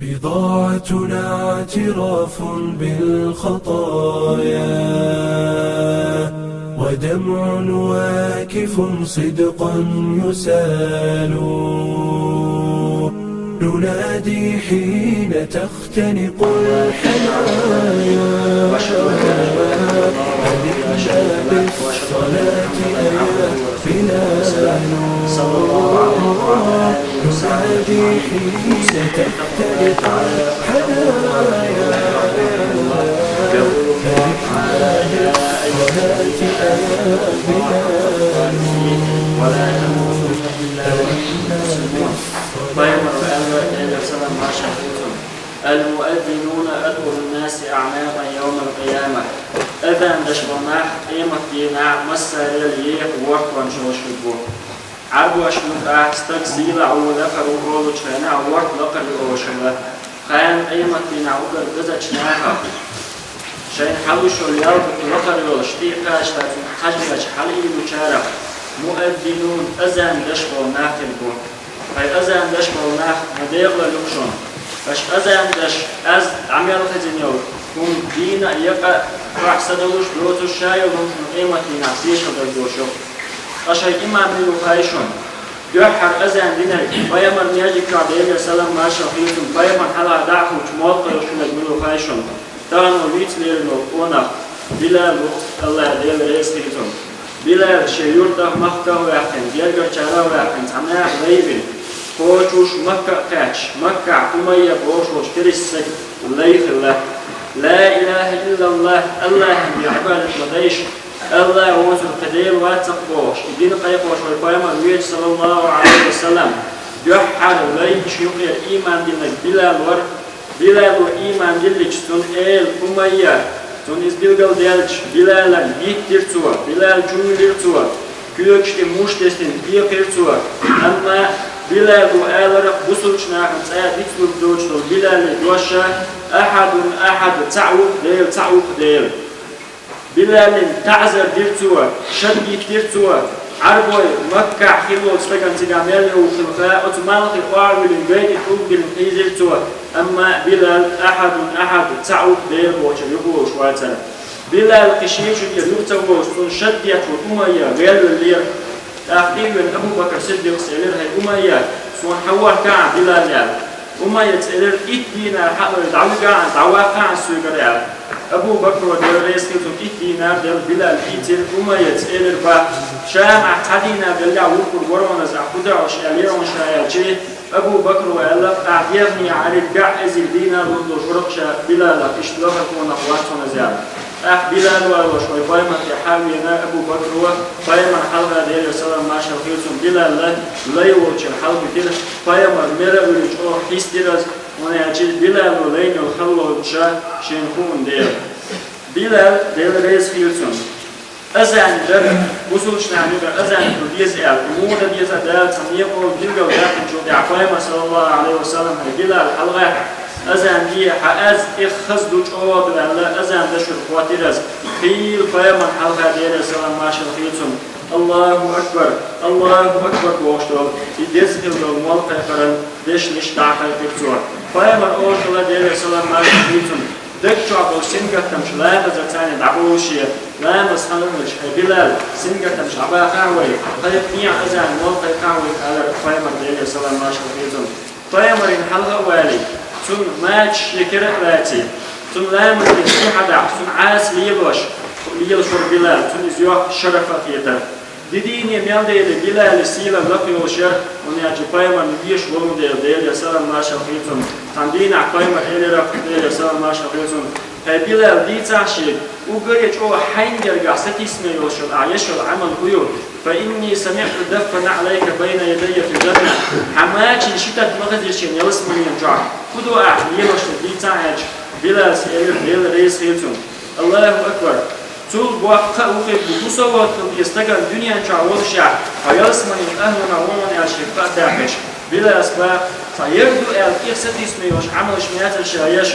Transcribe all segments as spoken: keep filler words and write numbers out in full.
بضاعتنا اعتراف بالخطايا، ودمع واكف صدقا يسال. ننادي حين تختنق الحنايا، ألحنا بالصلاة يا بلال. ننادي حين تختنق الحنايا، ألحنا بالصلاة يا بلال. المؤذنون أطول الناس أعناقا يوم القيامة. Азан деш бола нах къематдийнахь массарел еха ворхӀ хӀума йолуш хир бу. Ӏарбоша юкъахь стаг сийлахь ву, лакхара ву олучу хенахь ворхӀ лакхара ю олуш хилла. Кхана къематдийнахь уггар безачу нахах, шайна хьалуш йолу ял бутт лакхара йолуш, тӀе а кхачийтина, цунна хьажа дечу хьалаайъучарах муэззинун, азан деш болу нах хир бу. Хьайн азан деш болу нах ма декъала юкъа шуна. Аша азан деш, аз дӀа мел хезина йолу хӀума дийна а, екъа а, чохь са долуш, доцуш ша йолу хӀума шуна къематдийнахь тешалла дерг долуш ю. Ткъа шайн имам мила ву хаий шуна? Дуьххьара азан динарг, пайхамар межиг чохь, Делера салам маршалла хуьлда цунна, пайхамарна хьалха дӀа а хилча, молла кхайкхош хилларг мила ву хаий шуна? Тахана ву вийца лерина волу къонах, Билал ву, АллахӀ Дела реза хуьлда цунна. Билал шен юьртах, махках а ваьккхина, гергарчарах а ваьккхина, цхьа наха лай вина, кхочуш Макка а кхаьчча, Маккахь Умайя бохуш волчу керста стаг лай хилла. Ла илаха иллаллахӀ, АллахӀана бен Ӏибадат ма дайша, АллахӀ воцург кхин Дела вац-кх бохуш, и дин кхайкхош вайн пайхамар веача, саллаллахӀу Ӏалайхи ва саллам, дуьххьара лайш юкъера ийман диллинарг Билал вара. Билало ийман диллича, цунна эла Умайя, цунна иза билгалдаьлча, Билалан йиттира цо, Билал чувуьйлира цо, коьгаш тӀе муш тесна кхайкхира цо. Амма Билало аларх, бусулбачу нахана цкъа а дицлург доцуш долу Билале дош: «Ахьадун ахьад, цхьаъ ву-кх Дела, цхьаъ ву-кх Дела». Билална таӀзар дира цо, шад йиттира цо. Ӏарбой Маккахь хилла волчу стагана, цигахь мел йолу хилла, оцу малхе охьавиллина, гай тӀе тӀулг биллина кхийзира цо. Амма Билал «Ахьадун ахьад, цхьаъ ву-кх Дела» бохучуьра юхаволуш вацара. Билал кхин шен ши тӀера юха ца волуш, цунна шад детташ волу Умайя гӀелвеллера. ТӀаккха тӀе а веана, Абу Бакр Сиддикъас элира: «ХӀай Умайя, суна хьан ворхӀ кахьа Билал», — аьлла. Умайяс элира: «Итт динар хьалой дӀавигахьа, дӀаваккхахьа соьгара», — аьлла. Абу Бакро, Дела реза хуьлда цунна, итт динар делла, Билал дийцира. Умайяс элира: «Бах, ша ахь цхьа динар деллехь, вукхур вара хьуна иза, ахь хӀун до хьуна?» — аьлла, элира шена аьлча, Абу Бакро аьлла: «Ахь дегӀане Ӏаьриг, гахь эзар динар лур долуш вара-кх ша Билалах, иштта лахара къонах вац хьуна иза», — аьлла. ТӀаккха Билал валош вайн пайхамар тӀе хьа а веана, Абу Бакро, пайхамарна хьалха, Делера салам маршалла хуьлда цунна, Билал лай волчуьра хьалабитира. Пайхамар мел а вуьллу чӀогӀа хьистира иза, хӀунда аьлча Билало лайна йолу хала лоруш шена хууна дела. Билал, Дела реза хуьлда цунна, азан дар, бусулбачу нахана юкъара азан хила деза аьлла, муха дан деза Дала цхьа некъо билгалдаьккхинчул тӀаьхьа, пайхамар, саллаллахӀу Ӏалайхи ва саллам: «ХӀай Билал, хьалагӀатта, азан де, хьан аз тӀех хаза ду, чӀогӀа ду», — аьлла, азан дашург хӀоттийра иза. Хийла пайхамарна хьалха, Делера салам маршалла хуьлда цунна: «АллахӀу акбар! АллахӀу акбар!» — бохуш долу, и деза хила долу молла кхайкхаран дешнаш дӀа а кхайкхира цо. Пайхамар олуш хилла, Делера салам маршалла хуьлда цунна: «Даг чохь болу сингаттамаш ламазца царна дӀабовлуш, ламаз хан хилча, хӀай Билал, сингаттамаш дӀабахахьа вай, кхайкхахьа азан, молла кхайкхахьа вай», — аьлла пайхамар, Делера салам маршалла хуьлда цунна. Пайхамарна хьалха а валий, цунна мачаш я кера а лаций, цунна ламаз деш хьадахь, цунна Ӏаса лелош, лелаш вара Билал, цунна иза йоккха шараф а хетара. Ди дийне мел дели Билалан сийлалла лакха йолуш яра, хӀунда аьлча пайхамарна везаш волу дела, Делера салам маршалла хуьлда цунна. Цхьана дийнахь пайхамар элира, Делера салам маршалла хуьлда цунна: «ХӀай Билал, дийцахьа шега, уггаре чӀогӀа хьайна гергахь сатийсаме йолуш йолу ахь еш йолу Ӏамал хӀун ю? Фа инни самиӀту даффа наӀлайка байна ядайя фил джанна. Хьан мачийн ши тата ма хезира шена ялсаманин чохь. ХӀун ду ахь лелош дерг, дийцахьа», — аьлча, Билала элира, Дела реза хуьлда цунна: «АллахӀу акбар! Цул боккха кхаъ хир бу, хӀун совгӀат хила деза стагана дуьнен чохь волушехь, хьо ялсаманин ахӀланах ву хьуна аьлла шега кхаъ даккхийча? Билалас баха, цхьа ер ду аьлла, тӀех сатийсаме йолуш Ӏамалш мецарша еш,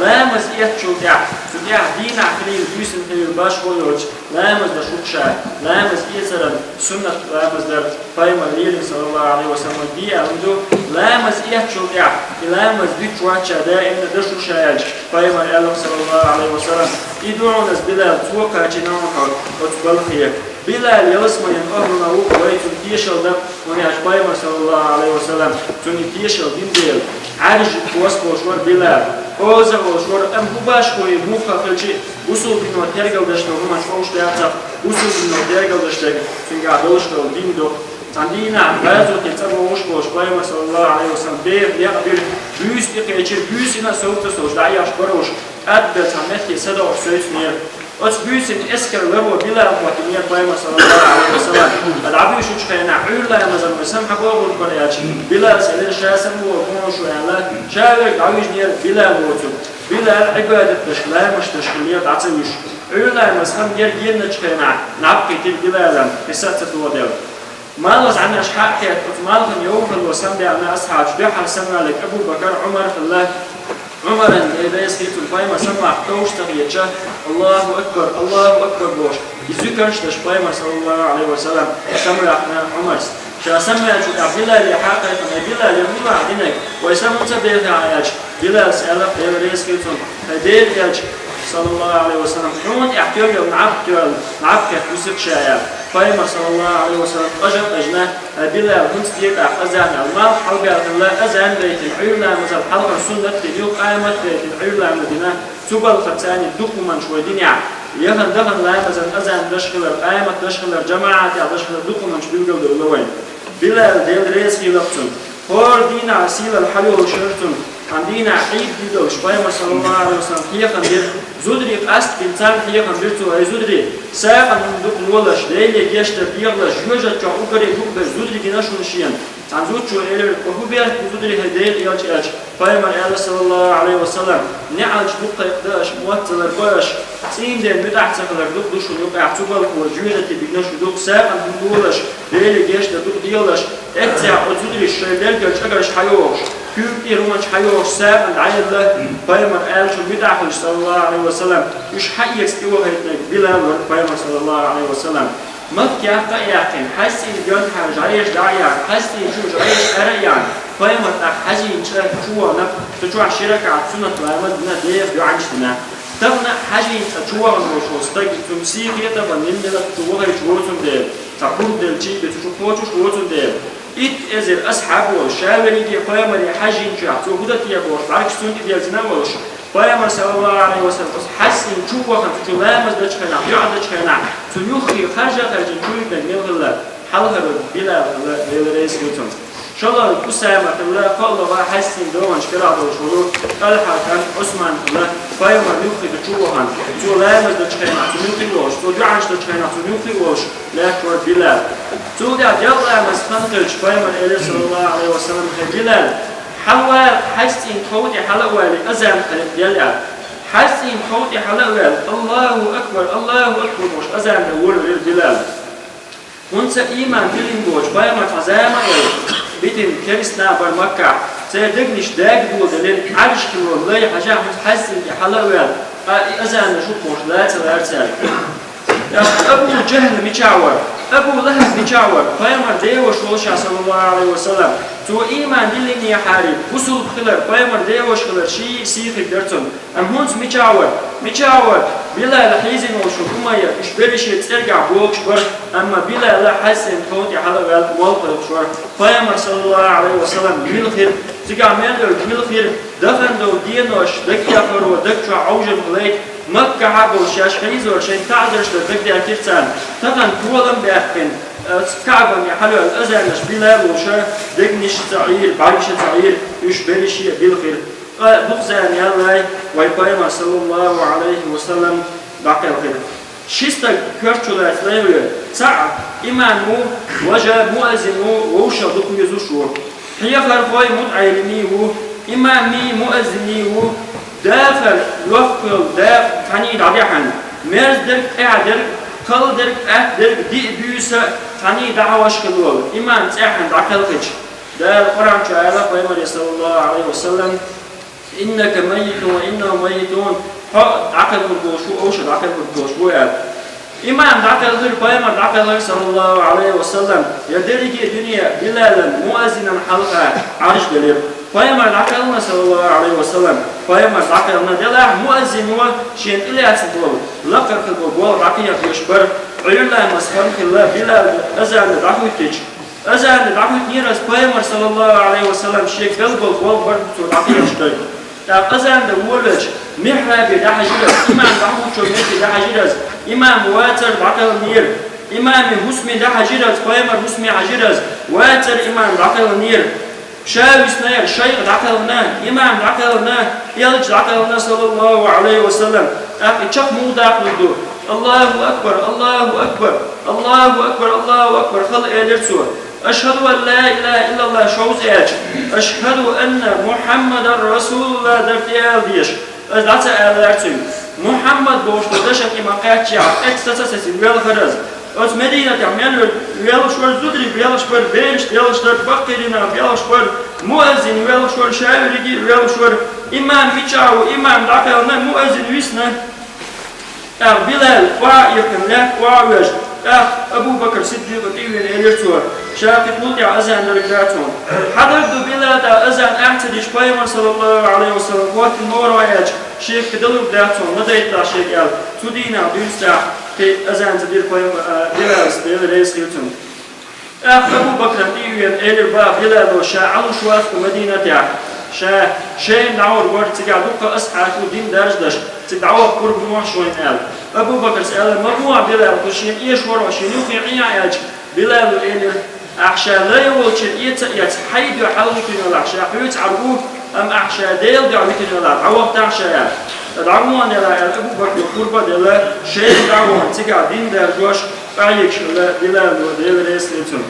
ламаз эцначул тӀаьхьа, цу тӀаьхьа дийнахь хилийла, буьйсанна хилийла башхо йоцуш, ламаз даш ву-кх ша, ламаз эцаран суннат ламаз дар пайхамар лерина, саллаллаху Ӏалайхи ва саллам, де аьлла ду, ламаз эцначул тӀаьхьа, и ламаз дитт вац ша, даимна даш ву ша аьлча, пайхамар аьлла, саллаллаху Ӏалайхи ва саллам, и ду хьуна ас Билал, цо кхачийна хьуна хьо оцу балхе. Билал ялсаманин охӀланах ву-кх, вай цунна тешал дан, хӀунда аьлча пайхамар, саллаллаху Ӏалайхи ва саллам, цунна и тешал дина дела, Ӏаьржа хьоста волуш вара Билал. Оза волуш вара, амма хӀун башхо ву, муха хилча а, бусулба дино тергал деш долу хӀуманаш ховш дацахь, бусулба дино тергал деш дерг цуьнгахь долуш долу дин ду-кх. Цхьана дийнахь гӀазоте цӀа богӀуш болуш пайхамар, саллаллаху Ӏалайхи ва саллам, беха некъ бира, буьйса тӀекхечира, буьйса йина а совца а совцуш дӀа а еш барош, тӀадбелла цхьана метте садоӀуш севцинера. Оцу буьйсанна эскар ларо Билал хӀоттийнера пайхамар, саллаллаху Ӏалайхи ва саллам. Ткъа дӀабуьйшучу хенахь, Ӏуьйра ламазан вай самхьа бохург бара аьлча, Билалс элира, ша самавогӀу хӀун шу аьлла, ша верг дӀавижнера Билал воцург. Билал Ӏибадат деш, ламазаш деш хиллера дӀа ца вуьсуш. Ӏуьйра ламаз хан гергенначу хенахь, наб кхийтира Билалан, кхин са а ца тоха делла. Малхаза Ӏамаш хьа а кхетта, оцу малхана йовхалло самабаьхна асхьабаш, дуьххьара самаваьлларг Абу-Бакар, Ӏумар хилла. Ӏумаран, Дела реза хила цунна, пайхамар самаваккха товш ца хеташ, Аллаху акбар, Аллаху акбар бохуш, и зуькарш а деш пайхамар, саллаллаху Ӏалайхи ва саллам, самаваьккхина Ӏумарс. Ша самаваьллачул тӀаьхьа Билале хьа а кхайкхина, хӀай Билал, я мила ахь динарг, вай самаваьлла ца бехахь аьлча, Билалс аьлла, Дела реза хила цунна, хӀай Делан элча, саллаллаху Ӏалайхи ва саллам, хьуна тӀехь тоьлла наб тоьлла, наб кхетта вуьсу-кх ша аьлла. Пайхамар, саллаллаху Ӏалайхи ва саллам, къажа а къажна, хӀай Билал, хӀинца декъахь азан аьлла, малх хьалабаьхнарг, азан а дайтина, Ӏуьйра ламазал хьалхара суннат а дина, юха къамат а дайтина, Ӏуьйра ламаз дина, цу балхара царна дукха хӀуманаш вай динехь, яхана-дахана ламазан азан даш хилар, къамат даш хилар, жамаӀатехь даш хилар дукха хӀуманаш билгалдевлла вайна. Билал, Дела реза хила-кх цунна, хӀора дийнахь сийлалла хьалайолуш яра цунна, цхьана дийнахь Ӏийд ди долуш, пайхамар, саллаллаху Ӏалайхи ва саллам, хьехам бира, зударий къастабина, царна хьехам бира цо, хӀай зударий, сагӀина хӀума дукха лолаш, Деле гечдар дехалаш, жоьжахати чохь уггаре дукха берш зударий гина шуна шена. Цхьана зудчо элира, хӀун боху зударий, хӀай Делан элча, аьлча, пайхамар аьлла, саллаллаху Ӏалайхи ва саллам, неӀалт дукха кхайкхадо аша, мотт ца ларбо аша, цӀийнан ден муьтӀахь ца хилар дукха ду шуна юкъахь, цу балхо жоьжахати бигна шу дукха, сагӀина хӀума лолаш, Деле гечдар дукха дехалаш, эццехь оцу зударша шайн лергара чӀагарш хьайохуш, куьйга тӀера хӀуманаш хьайохуш, сагӀина дӀаелла, пайхамар аьллачун муьтӀахь хуьлуш, саллаллаху Ӏалайхи ва саллам, уьш хьаэца тӀевахийтинарг Билал вара, пайхамар, саллаллаху Ӏалайхи ва саллам. Маккахь къа а яьккхина, хьаьстина доьнтахьара жӀареш дӀа а яьхна, хьаьстина чу жӀареш ара а яьхна, пайхамар тӀаккха хьаьжцӀийн чӀа чу вахана, цу чохь ши ракаӀат суннат ламаз дина, Делах доӀанаш дина. Тахана а хьаьжцӀийн чӀа чу вахана волуш волу стаг, цунна сий хетархьама нина мелла чу вахийтуш воцун дела, цхьа хӀума делчий бен цу чу кхочуш воцун дела, итт эзар асхьаб волуш, ша верриге пайхамаре хьаьжцӀийн чохь, цо хӀун дан техьа бохуш, бӀаьргаш цунна тӀе делзина а волуш, пайхамар, саллаллаху Ӏалайхи ва саллам, оцу хьаьжцӀийн чу вахана, цу чу ламаз дечу хенахь, доӀа дечу хенахь, цунна юххе харжа а хаьржина чу вигнарг мила хилла, хьалхара Билал хилла, Дела реза хила цунна. ШолгӀаниг Усама хилла, кхоалгӀа хьаьжцӀийн догӀанаш карахь долуш волу ТӀалхьа кӀант Ӏусман хилла, пайхамар юххе ду чу вахана, цо ламаз дечу хенахь, цунна юххе а волуш, цо доӀанаш дечу хенахь, цунна юххе а волуш, лаьтташ вара Билал. Цул тӀаьхьа делкъа ламазан хан хилча, пайхамар элира, саллаллаху Ӏалайхи ва саллам, хӀай Билал, хьала вала, хьаьжцӀийн тхов тӀе хьала а валий, азан кхайкхаделла аьлла. ХьаьжцӀийн тхов тӀе хьала а ваьлла, Аллаху акбар, Аллаху акбар бохуш, азан дан волавелира Билал. ХӀунца ийман диллина боцуш, пайхамар цхьа зама а елла, битина керста нах бара Маккахь, церан дегнаш дага доладелира, Ӏаьржа хилла лай хьажахь, хӀунца хьаьжцӀийн тӀе хьала а ваьлла, ткъа и азан дан шу бохуш, ла ца лаьара цаьрга. ТӀаккха Абу Жахьл мичахь вара? Абу ЛахӀаб мичахь вара? Пайхамар деваш волуш, саллаллаху Ӏалайхи ва саллам, цо ийман диллинехьарий, бусулба хилар, пайхамар деваш хилар, ший сий хир дара цунна. Амма хӀунца мичахь вара? Мичахь вара? Билал хьийзина волчу Умайя, уьш берриге цӀергахь богуш бара, амма Билал хьаьжцӀийн тхов тӀе хьала а ваьлла, молла кхайкхаш вара. Пайхамар, саллаллаху Ӏалайхи ва саллам, мила хир, цигахь мел верг мила хир, дахана долу денош, дагахьаро, даг чохь Ӏовжарх лайта, Маккахь а болуш шаьш хьийзор шайн таӀзарш дан дагадеъчира царна, тахана толам а баьккхина, КаӀбане хьалаваьлла азан деш Билал волуш, дегнаш а ца Ӏийра, бӀаьргаш а ца Ӏийра, уьш берриге а билхира. Ткъа дукха зама яьллай, вайн пайхамар, саллаллаху Ӏалайхи ва саллам, дӀакхелхира. Ши стаг коьрта чу лаьцна лай вер. ЦаӀ имам ву, важа муаззин ву, вовшах дукха везаш ву. Хьехархой мутаӀеллимий ву, имамий муаззиний ву, дахар йохка йолу дакъа цхьаьний дӀадаьхьна, мерза дерг, къаьхьа дерг, кхалла дерг, атта дерг, диъ буьйса цхьаьний дӀахьош хилла волу имам цӀеххьана дӀакхелхича. Дала Къуръан чу аьлла Пайхамаре, саллаллаху Ӏалайхи ва саллам: «Иннака маййитун ва иннахум маййитун», хьо дӀакхалхаргволаш ву, уж а дӀакхалхаргволаш бу, аьлла. Имам дӀакхалхар, Пайхамар дӀакхалхар, саллаллаху Ӏалайхи ва саллам, я дерриге дуьне Билалан, муаззинан хьалха Ӏаржделира. Пайхамар дӀакхелхина, саллаллаху Ӏалайхи ва саллам, Пайхамар дӀакхелхина, делахь муаззино шен тӀелаьцна болу, лакхара хила болу болх дӀакхехьа дезаш бара. Ӏуьйра ламаз хан хилла, Билал азан дан дӀахӀиттича, азан дан дӀахӀиттинера Пайхамар, саллаллаху Ӏалайхи ва саллам, шега белла болу болх бара цо дӀакхехьаш дерг. ТӀаккха азан дан волавелча, михьрабе дӀахьажира, имам дӀахӀуттучу метте дӀахьажира, имам вацар дӀакхелхинера, имаме хӀусаме дӀахьажира, Пайхамар хӀусаме хьажира, вацар имам дӀакхелхинера. Ша виснера, шайх дӀакхелхина, имам дӀакхелхина, элча дӀакхелхина, саллаллаху Ӏалайхи ва саллам. ТӀаккха и чекх муха даккхалур ду? «Аллаху акбар, Аллаху акбар, Аллаху акбар, Аллаху акбар», хала элира цо. «Ашхаду ан ла илаха иллаллах» шовзткъа аьлча, «Ашхаду анна Мухьаммадан расулуллах» дара тӀе ала дезаш. Аса дӀа ца алара цуьнга. Мухьаммад бохуш долу дашах и ма-кхаьччехь, эцна ца сацийна велхара аса. Оцу Мединатехь мел велхаш вара, зударий велхаш бара, бераш велхаш дара, баккхийрина велхаш бара, муаззин велхаш вара, шавериги велхаш вара, имам мичахь ву, имам дӀакхелхина, муаззин висна. ТӀаккха Билал охьа а иккхина, лаьтта охьа а веш, тӀаккха Абу Бакр Сиддикъа тӀе а веана элира цо, ша кхин гул тӀехь азан дерг дац хьуна. Хьан дерг ду, Билал, тӀаккха азан ахь ца дича, Пайхамар, саллаллаху Ӏалайхи ва саллам, хӀоттийна лоруш ву аьлча, шега кхин далург дац хьуна, ма дайталахь шега аьлла. Цу дийнахь дуьйна тӀаккха кхин азан ца дира Пайхамар, а, Билала, Дела реза хила цунна. ТӀаккха Абу Бакран тӀе а веана, элира боху Билало, ша Ӏалуш вац-кх Мадинатехь. Ша Шема дӀагӀур вара, цигахь дуккха асхьабаш бу дин даржадеш, цига дӀавахкарг мохь шайна аьлла. Абу Бакрас аьлла: «Ма бохьа, Билал, кху шена эшавора, шена юххе Ӏехьа», аьлча, Билало элира: «Ахь ша лай волчу эца а эцна, хьайн дуьхьа хьалавитина велахь, ша хьоьца Ӏар ву, амма ахь ша Делан дуьхьа витина велахь, дӀавахтахь ша», аьлла. ТӀаккха дӀавахана делахь, аьлла, Абу Бакра, пурба а делла, Шема дӀавахана, цигахь дин даржош, къахьегаш хилла Билало, Дела реза хила цунна.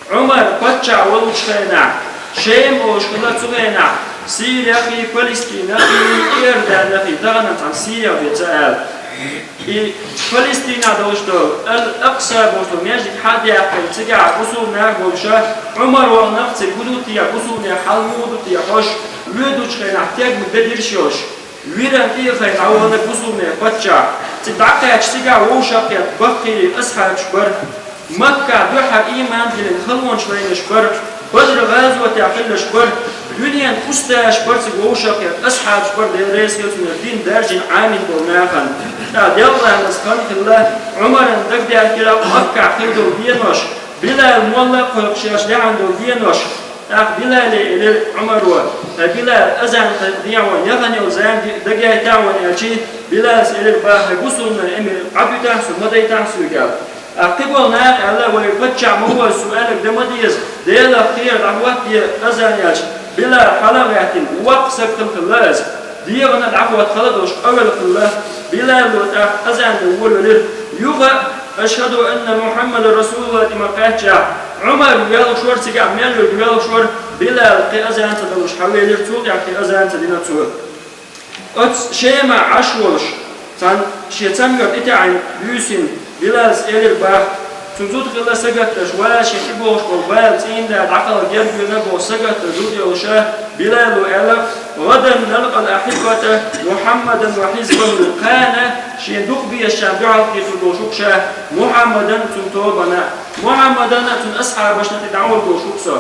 Ӏумар паччахь волчу хенахь, Шема олуш хилла цу хенахь, Сирехи, Палестинехи, Иорданехи, тахана цхьана Сирех бен ца ала. И Палестинехь долуш долу Ал-Акса бохуш долу маьждиг хьа а даьккхина, цигахь бусулба нах болуша, Ӏумар вахана-кх цига, хӀун ду те, бусулба нехан хьал муха ду те хьожуш, воьдучу хенахь тегма бедарш йолуш. Виран тӀе а хайна дӀавахана бусулбанийн паччахь. Цига дӀакхаьчча, цигахь вовшахкхетта баккхийрий асхьабаш бара. Маккахь дуьххьара ийман диллина халонаш лайнарш бара. Бадр-гӀазотехь хилларш бара. Дуьненан устазаш бара цига вовшахкхетта асхьабаш бара, Дела реза хила цунна, дин даржийна Ӏамийна болу нахана. ТӀаккха делкъа ламаз хан хилла, Ӏумарна дагадаьхкира Маккахь хилла долу денош, Билал молла а кхойкхуш шаьш лаьхьана долу денош. ТӀаккха Билале элира Ӏумаро: «ХӀай Билал, азан хан дехьа вайн, яхана йолу зама дагайтахь вайн», аьлча, Билалс элира боху: «ХӀай бусулбанийн эмир, Ӏадуьтахь со, ма дайтахь соьга», аьлла. ТӀаккха кхин болу наха аьлла: «Вай паччахь ма ву аса, цо аьлларг дан ма деза, Делах кхера, дӀахӀоттаде азан», аьлча, Билал хьала а гӀаьттина, воккха стаг хилла хилла иза. ДегӀана дӀахӀотта хала долуш къа велла хилла. Билало тӀаккха азан дан волавелира. Юха а «Ашхаду анна Мухьаммадан расулуллах» тӀе ма-кхаьччехь, Ӏумар велхаш вара, цигахь мел верг велхаш вара, Билал кхин азан ца далуш хьавелира, цул тӀаьхьа кхин азан ца дина цо. Оцу Шемахь Ӏаш волуш, цхьана шен цамгарх тӀетаьӀина буьйсина, Билалс элира боху, цуьнан зуда хилла сагатдеш, ва шен тӀебогӀуш болу бала цӀийнда дӀакхалха герга вина боху сагатдеш зуда йолуша, Билало аьлла: «ГӀадан налкъал ахьиббата Мухьаммадан ва хьизбаху». Кхана шен дукха безачарна дуьхьал кхетар болуш ву-кх ша, Мухьаммадан а, цуьнан тобанна а, Мухьаммадан а, цуьнан асхьабашна тӀе дӀагӀур болуш ву-кх со.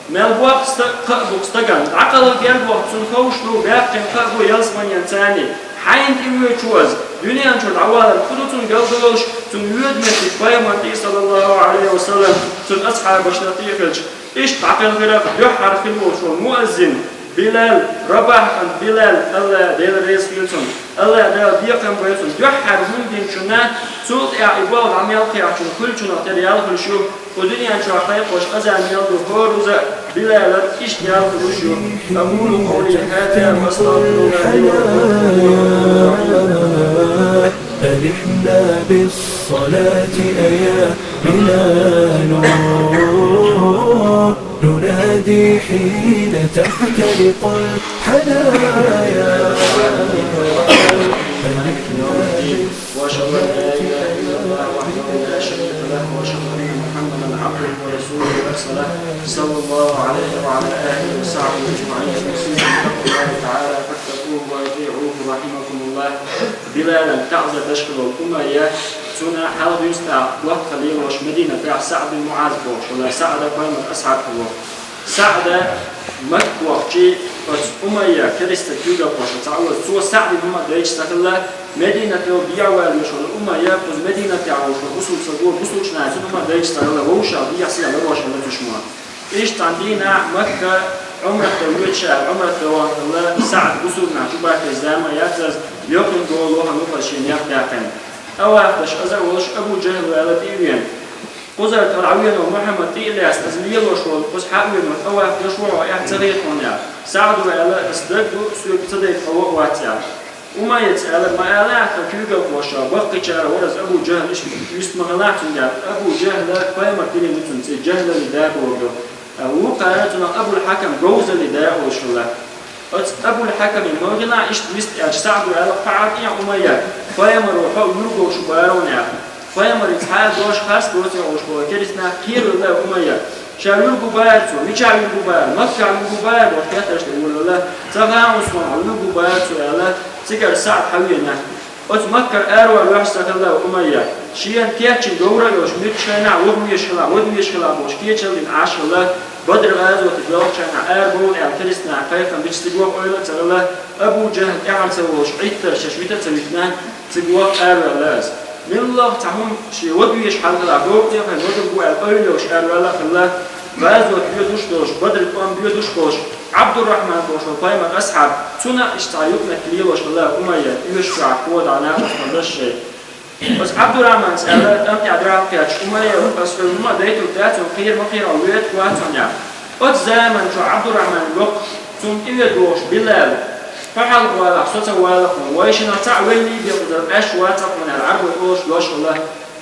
Мел боккха ста-, кхаъ бу-кх стагана. ДӀакхалха герга вахча, цунна ховш ду баьккхина кхаъ бу ялсаманин цӀарний. Хьайна тӀевоьдуш ву иза. Дуьнен чуьра дӀавалар хӀун ду цунна галдолуш, цунна воьду меттиг Пайхамарна тӀе, саллаллаху Ӏалайхи ва саллам, цуьнан асхьабашна тӀе а хилча. Иштта дӀакхелхира-кх дуьххьара хилла волуш волу муаззин Билал, Рабахь кӀант Билал, АллахӀ Дела реза хила цунна. АллахӀ Дала бекхам бойла цунна. Дуьххьара хӀума динчунна, цул тӀаьхьа и болх дӀа мел кхехьчунна хуьлучунах тера ял хуьлуш ю. Кху дуьнен чохь кхайкхош азан мел ду хӀора уза а Билалан, иштта ял хуьлуш ю. أقول قولي هذا وأستغفر الله لي ولكم. أرحنا بالصلاة يا بلال، ننادي حين تخترق الحنايا. وأشهد أن لا إله إلا الله وحده لا شريك له، وأشهد أن محمدا عبده ورسوله أرسله، صلى الله عليه وعلى آله وصحبه أجمعين. أوصيكم بتقوى الله تعالى فاتقوه وأطيعوه، رحمكم الله. Билалан таӀзар деш хилла Умайя, цунна хьалха дийнахьа доккха лелаш Мединатехь СаӀд бин МуӀаз бохуш хилла, СаӀда пайхамаран асхьаб хилла. СаӀда Макка вахча, оцу Умайя керста куьйгалхошах цхьаъ вара, цо СаӀдана хӀума дайча ца хилла, Мединател бегӀавала везаш волу Умайя, кхуза Мединатехь волуш волу бусулба стаг, бусулбачу нахана хӀума дайча ца хилла, вовшашца дехьа-сехьа ларвеш хилла цу шимма. Иштта цхьана дийнахь Макка Ӏумрат дан воьдуш аьлла, Ӏумрат дан вахана хилла, СаӀд бусулба нах чу бахкийча зама яц иза, йоккхина долу вахана ву-кх иза шен некъ даьккхина. ТӀаваф деш иза а волуш Абу Джахьл ваьлла тӀе а веана. Кхузара тӀе дӀавеана Мухьаммад тӀе а лаьцна, иза лелош волу, кхуза схьа а веана, тӀаваф деш ву хьо, эхь ца хета хьуна аьлла. СаӀда аьлла, ас дагна ду, соьга ца дайта хьо ван а вац аьлла. Умайяс аьлла, ма алахь тхан куьйгалхоша, баккхийчара вара иза Абу Джахьл, иштта вист ма хилахь цуьнга аьлла. Абу Джахьл пайхамар тилина ду цуьнан цӀе, Джахьлан да бохург ду. Вукхара цунах Абул-Хьакам, говзаллин да олуш хилла. Оцу Абул-Хьакаман ма хилахь иштта вист аьлча, СаӀда аьлла, кхаьа тӀе Умайя, пайхамаро хьо вуьргаш бу бара хьуна аьлла. Пайхамарца хьал дош харц доций олуш болу керста нах кхеравелла Умайя. Ша вуьрг бу бара цо, мичахь вуьрг бу бара, Маккахь вуьрг бу бара бохуш хеттарш дан волавелла, ца хаьа суна хьо вуьрг бу бара цо аьлла, цигара СаӀд хьавеана. Оцу Маккара аравала ваьхьаш ца хилла Умайя. Шена кечйина говра а йолуш, муьлххачу хенахь ваха везаш хилахь, вада везаш хилахь бохуш кечалдина Ӏаш хилла, Бадр-гӀазоте доьлхучу хенахь арабовла аьлла керста наха кхайкхам бича цига ваха ойла а ца хилла, Абу Джахьл тӀаьхьара ца волуш, Ӏиттарш шаьш вита а ца витина, цига ваха араваьлла иза. Милла а цхьа хӀума шен вада везаш хьал хилахь, говра тӀе а хиъна вадар бу аьлла ойла йолуш араваьлла а хилла, гӀазот доьдуш а долуш, Бадран тӀом боьдуш а болуш, Ӏабдуррахьман бохуш волу пайхамаран асхьаб, цунна а иштта цхьа юкъаметтиг лелош хилла Умайя, оьшуш чохь кхода дӀа накъосталла даш шайн. Оцу Ӏабдуррахьманца аьлла, тӀам тӀехь дӀа а кхаьчча, Умайя, ас хьуна хӀума дайтург дац, хьуна кхера ма кхера, хьо воьду вац хьуна аьлла. Оцу заманчохь Ӏабдуррахьманан йоккха, цунна тӀе вега вогӀуш Билал, хьо хьалха валахь, со ца валахь хьуна, вайшиннах цхьаъ веллий бен кхузара къаьсташ вацахь хьуна аьлла, Ӏарбой олуш дош хилла.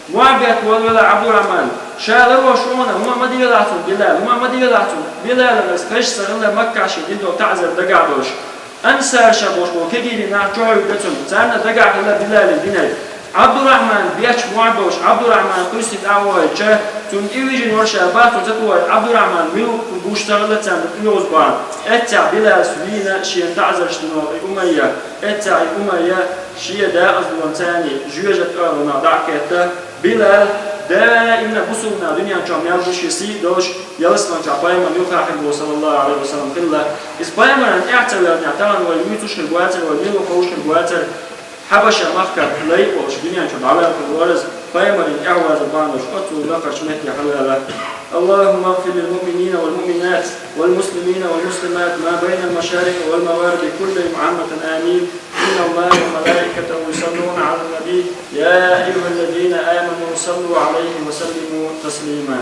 Мохь бетта волавелла Ӏабдуррахьман, ша ларвеш ву хьуна, хӀума ма делахь цунна, Билал, хӀума ма делахь цунна, Билална ас хезаш ца хилла Маккахь шен дина долу таӀзар дагахь долуш. Ансарша бохуш болу кегийрхой нах чохь а вуьгу цунна, царна дагахь хилла Билалан динарг. Ӏабдуррахьман бечу мохь а бовш, Ӏабдуррахьман кхуьссина дӀа а вахийтча, цунна тӀе вижина вара ша бах, цунна ца тухуьйту Ӏабдуррахьман мила ву гуш ца хилла царна тӀе йогӀуш бахьана. Эццахь Билала вийна шена таӀзарш дина волу и Умайя, эццахь и Умайя шен декъазлонца жоьжахатин тӀоьхьалонах дӀа а кхетта, Билал даимна бусулба нах дуьнен чохь мел ду шен сий а долуш, ялсаманчохь пайхамарна юххехь хилла волу, саллаллаху Ӏалайхи ва саллам, хилла. Иза пайхамарна тӀаьхьа ца ваьллинехь, тахана вай вуьйцуш хир вацара, вай мила ву ховшуш хир вацара, Хьабаша-махкара лай а волуш, дуьнен чу дӀаваьлла хилла вара иза, пайхамарна тӀаьхьавазар бахьана долуш, оццул лакхарчу метте хьалаваьлла. اللهم اغفر للمؤمنين والمؤمنات والمسلمين والمسلمات ما بين المشارق والمغارب كلهم عامة، آمين. إن الله وملائكته يصلون على النبي، يا أيها الذين آمنوا صلوا عليه وسلموا تسليما.